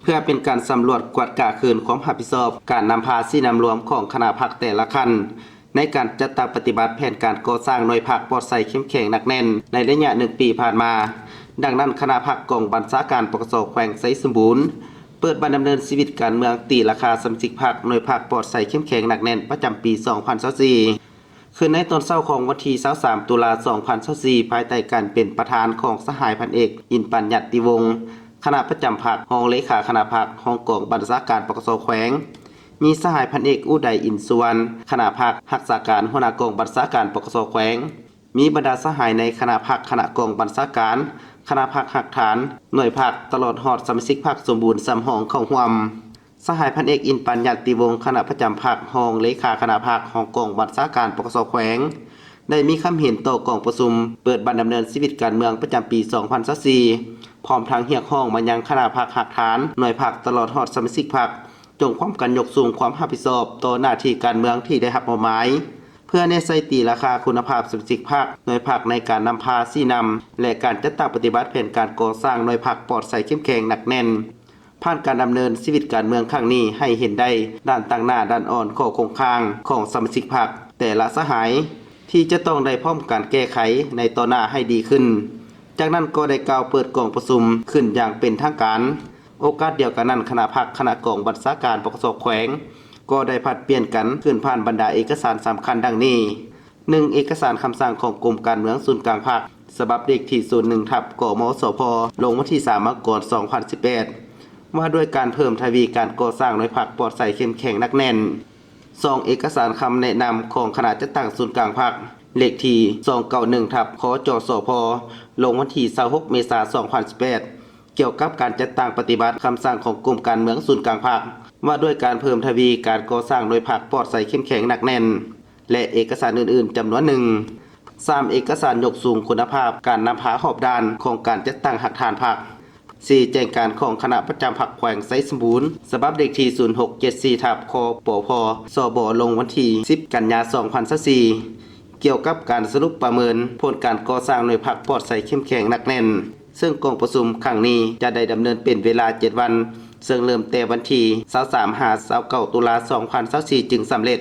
ເພື່ອເປັນການສຳຫຼວດກວດກາຄືນຄວາມຮັບຜິດຊອບ ການນຳພາຊີ້ນຳລວມຂອງຄະນະພັກແຕ່ລະຂັ້ນ ໃນການຈັດຕັ້ງປະຕິບັດແຜນການກໍ່ສ້າງໜ່ວຍພັກປອດໃສເຂັ້ມແຂງໜັກແໜ້ນ ໃນໄລຍະໜຶ່ງປີຜ່ານມາ. ດັ່ງນັ້ນ, ຄະນະພັກກອງບັນຊາການ ປກສ ແຂວງໄຊສົມບູນ ເປີດບັນດຳເນີນຊີວິດການເມືອງ ຕີລາຄາສະມາຊິກພັກໜ່ວຍພັກປອດໃສເຂັ້ມແຂງໜັກແໜ້ນ ປະຈຳປີສອງພັນຊາວສີ່ ຂຶ້ນໃນຕອນເຊົ້າຂອງວັນທີຊາວສາມ ຕຸລາ ສອງພັນຊາວສີ່ ພາຍໃຕ້ການເປັນປະທານຂອງສະຫາຍພັນເອກ ອິນປັນຍະຕິວົງ ຄະນະປະຈຳພັກ, ຮອງເລຂາຄະນະພັກ, ຮອງກອງບັນຊາການ ປກສ ແຂວງ, ມີສະຫາຍພັນເອກ ອຸໄດ ອິນສຸວັນ ຄະນະພັກ, ຮັກສາການຫົວໜ້າກອງບັນຊາການ ປກສ ແຂວງ, ມີບັນດາສະຫາຍໃນຄະນະພັກ, ຄະນະກອງບັນຊາການ, ຄະນະພັກຮາກຖານ, ໜ່ວຍພັກ, ຕະຫຼອດຮອດສະມາຊິກພັກສົມບູນສຳຮອງເຂົ້າຮ່ວມ. ສະຫາຍພັນເອກ ອິນປັນຍະຕິວົງ ຄະນະປະຈຳພັກ, ຮອງເລຂາຄະນະພັກ, ຮອງກອງບັນຊາການ ປກສ ແຂວງ ໄດ້ມີຄຳເຫັນຕໍ່ກອງປະຊຸມເປີດບັນດຳເນີນຊີວິດການເມືອງປະຈຳປີສອງພັນຊາວສີ່ ພ້ອມທັງຮຽກຮ້ອງມາຍັງຄະນະພັກຮາກຖານ, ໜ່ວຍພັກ ຕະຫຼອດຮອດສະມາຊິກພັກ ຈົ່ງພ້ອມກັນຍົກສູງຄວາມຮັບຜິດຊອບຕໍ່ໜ້າທີ່ການເມືອງທີ່ໄດ້ຮັບມອບໝາຍ ເພື່ອແນໃສ່ຕີລາຄາຄຸນນະພາບສະມາຊິກພັກ, ໜ່ວຍພັກໃນການນຳພາຊີ້ນຳ ແລະ ການຈັດຕັ້ງປະຕິບັດແຜນການກໍ່ສ້າງໜ່ວຍພັກປອດໃສເຂັ້ມແຂງໜັກແໜ້ນ. ຜ່ານການດຳເນີນຊີວິດການເມືອງຄັ້ງນີ້ ໃຫ້ເຫັນໄດ້ດ້ານຕັ້ງໜ້າ, ດ້ານອ່ອນ, ຂໍ້ຄົງຄ້າງຂອງສະມາຊິກພັກແຕ່ລະສະຫາຍ ທີ່ຈະຕ້ອງໄດ້ພ້ອມການແກ້ໄຂໃນຕໍ່ໜ້າໃຫ້ດີຂຶ້ນ. ຈາກນັ້ນກໍໄດ້ກ່າວເປີດກອງປະຊຸມຂຶ້ນຢ່າງເປັນທາງການ. ໂອກາດດຽວກັນນັ້ນ, ຄະນະພັກ, ຄະນະກອງບັນຊາການ ປກສ ແຂວງ ກໍໄດ້ຜັດປ່ຽນກັນຂຶ້ນຜ່ານບັນດາເອກະສານສຳຄັນດັ່ງນີ້: ໜຶ່ງ ເອກະສານຄຳສັ່ງຂອງກົມການເມືອງສູນກາງພັກ ສະບັບເລກທີສູນໜຶ່ງ ທັບ ກມສພ ລົງວັນທີສາມ ມັງກອນ ສອງພັນສິບແປດ ວ່າດ້ວຍການເພີ່ມທະວີການກໍ່ສ້າງໜ່ວຍພັກປອດໃສເຂັ້ມແຂງໜັກແໜ້ນ. ສອງ ເອກະສານຄຳແນະນຳຂອງຄະນະຈັດຕັ້ງສູນກາງພັກ ເລກທີສອງເກົ້າໜຶ່ງ ທັບ ຄຈສພ ລົງວັນທີຊາວຫົກ ເມສາ ສອງພັນສິບແປດ ກ່ຽວກັບການຈັດຕັ້ງປະຕິບັດຄຳສັ່ງຂອງກົມການເມືອງສູນກາງພັກ ວ່າດ້ວຍການເພີ່ມທະວີການກໍ່ສ້າງໜ່ວຍພັກປອດໃສເຂັ້ມແຂງໜັກແໜ້ນ ແລະ ເອກະສານອື່ນໆຈຳນວນໜຶ່ງ. ສາມ ເອກະສານຍົກສູງຄຸນນະພາບການນຳພາຮອບດ້ານຂອງການຈັດຕັ້ງຮາກຖານພັກ. ສີ່ ແຈ້ງການຂອງຄະນະປະຈຳພັກແຂວງໄຊສົມບູນ ສະບັບເລກທີສູນຫົກເຈັດສີ່ ທັບ ຄປພ ສບ ລົງວັນທີສິບ ກັນຍາ ສອງພັນຊາວສີ່ ກ່ຽວກັບການສະຫຼຸບປະເມີນຜົນການກໍ່ສ້າງໜ່ວຍພັກປອດໃສເຂັ້ມແຂງໜັກແໜ້ນ, ເຊິ່ງກອງປະຊຸມຄັ້ງນີ້ຈະໄດ້ດຳເນີນເປັນເວລາເຈັດວັນ, ເຊິ່ງເລີ່ມແຕ່ວັນທີຊາວສາມ ຫາ ຊາວເກົ້າ ຕຸລາ ສອງພັນຊາວສີ່ ຈຶ່ງສຳເລັດ.